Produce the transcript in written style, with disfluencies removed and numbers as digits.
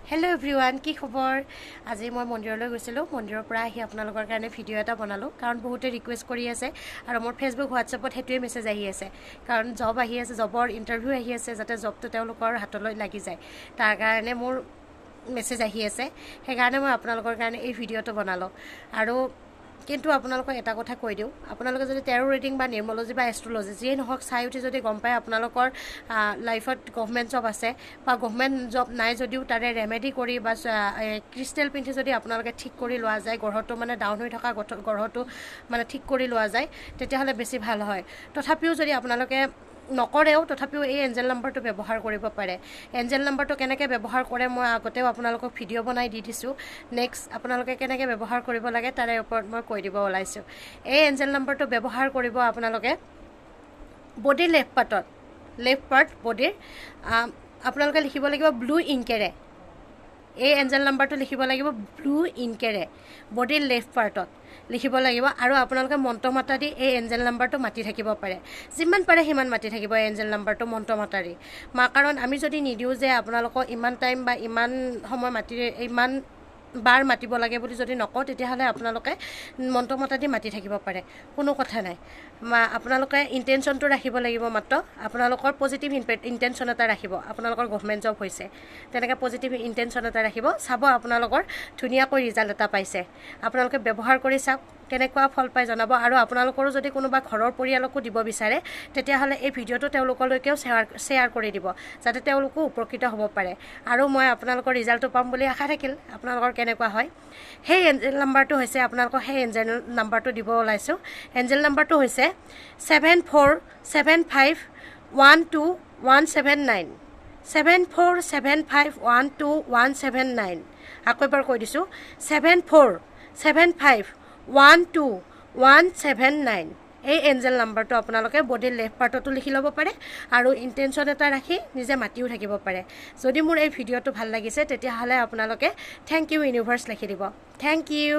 Hello' everyone, কি খবৰ? আজি মই মন্দিৰলৈ গৈছিলোঁ। মন্দিৰৰ পৰা আহি আপোনালোকৰ কাৰণে ভিডিঅ' এটা বনালোঁ, কাৰণ বহুতে ৰিকুৱেষ্ট কৰি আছে আৰু মোৰ ফেচবুক, হোৱাটছএপত সেইটোৱে মেছেজ আহি আছে, কাৰণ জব আহি আছে, জবৰ ইণ্টাৰভিউ আহি আছে, যাতে জবটো তেওঁলোকৰ হাতলৈ লাগি যায় তাৰ কাৰণে মোৰ মেছেজ আহি আছে। সেইকাৰণে মই আপোনালোকৰ কাৰণে এই ভিডিঅ'টো বনালোঁ। আৰু কিন্তু আপোনালোকক এটা কথা কৈ দিওঁ, আপোনালোকে যদি টেৰ' ৰিডিং বা নিউমেৰলজি বা এষ্ট্ৰলজি যিয়েই নহওক চাই উঠি যদি গম পায় আপোনালোকৰ লাইফত গভমেণ্ট জব আছে বা গভমেণ্ট জব নাই যদিও তাৰে ৰেমেডি কৰি বা ক্ৰিষ্টেল পিন্ধি যদি আপোনালোকে ঠিক কৰি লোৱা যায়, গ্ৰহটো মানে ডাউন হৈ থকা গ্ৰহটো মানে ঠিক কৰি লোৱা যায়, তেতিয়াহ'লে বেছি ভাল হয়। তথাপিও যদি আপোনালোকে নকৰেও, তথাপিও এই এঞ্জেল নাম্বাৰটো ব্যৱহাৰ কৰিব পাৰে। এঞ্জেল নাম্বাৰটো কেনেকৈ ব্যৱহাৰ কৰে মই আগতেও আপোনালোকক ভিডিঅ' বনাই দি দিছোঁ। নেক্সট আপোনালোকে কেনেকৈ ব্যৱহাৰ কৰিব লাগে তাৰে ওপৰত মই কৈ দিব ওলাইছোঁ। এই এঞ্জেল নাম্বাৰটো ব্যৱহাৰ কৰিব আপোনালোকে বডিৰ লেফ্ট পাৰ্টত, লেফ্ট পাৰ্ট বডিৰ আপোনালোকে লিখিব লাগিব ব্লু ইংকেৰে। এই এঞ্জেল নাম্বাৰটো লিখিব লাগিব ব্লু ইংকেৰে, বডিৰ লেফ্ট পাৰ্টত লিখিব লাগিব। আৰু আপোনালোকে মন্ত্ৰ মাতা দি এই এঞ্জেল নাম্বাৰটো মাতি থাকিব পাৰে, যিমান পাৰে সিমান মাতি থাকিব এই এঞ্জেল নাম্বাৰটো মন্ত্ৰ মাতা দি। কাৰণ আমি যদি নিদিওঁ যে আপোনালোকক ইমান টাইম বা ইমান সময় মাতি ইমান বাৰ মাতিব লাগে বুলি যদি নকওঁ, তেতিয়াহ'লে আপোনালোকে মন্ত্ৰ মাতা দি মাতি থাকিব পাৰে, কোনো কথা নাই। আপোনালোকে ইণ্টেনশ্যনটো ৰাখিব লাগিব, মাত্ৰ আপোনালোকৰ পজিটিভ ইণ্টেনশ্যন এটা ৰাখিব। আপোনালোকৰ গভমেণ্ট জব হৈছে তেনেকৈ পজিটিভ ইণ্টেনশ্যন এটা ৰাখিব, চাব আপোনালোকৰ ধুনীয়াকৈ ৰিজাল্ট এটা পাইছে। আপোনালোকে ব্যৱহাৰ কৰি চাওক, কেনেকুৱা ফল পাই জনাব। আৰু আপোনালোকৰো যদি কোনোবা ঘৰৰ পৰিয়ালকো দিব বিচাৰে, তেতিয়াহ'লে এই ভিডিঅ'টো তেওঁলোকলৈকেও শ্বেয়াৰ কৰি দিব, যাতে তেওঁলোকো উপকৃত হ'ব পাৰে। আৰু মই আপোনালোকৰ ৰিজাল্টটো পাম বুলি আশা থাকিল, আপোনালোকৰ কেনেকুৱা হয়। সেই এঞ্জেল নাম্বাৰটো হৈছে, আপোনালোকক সেই এঞ্জেল নাম্বাৰটো দিব ওলাইছোঁ। এঞ্জেল নাম্বাৰটো হৈছে 747512179, 747512179। আকৌ এবাৰ কৈ দিছোঁ, 747512179। এই এঞ্জেল নাম্বাৰটো আপোনালোকে বডিৰ লেফ্ট পাৰ্টতো লিখি ল'ব পাৰে আৰু ইণ্টেনশ্যন এটা ৰাখি নিজে মাতিও থাকিব পাৰে। যদি মোৰ এই ভিডিঅ'টো ভাল লাগিছে, তেতিয়াহ'লে আপোনালোকে thank U universe লিখি দিব। Thank U.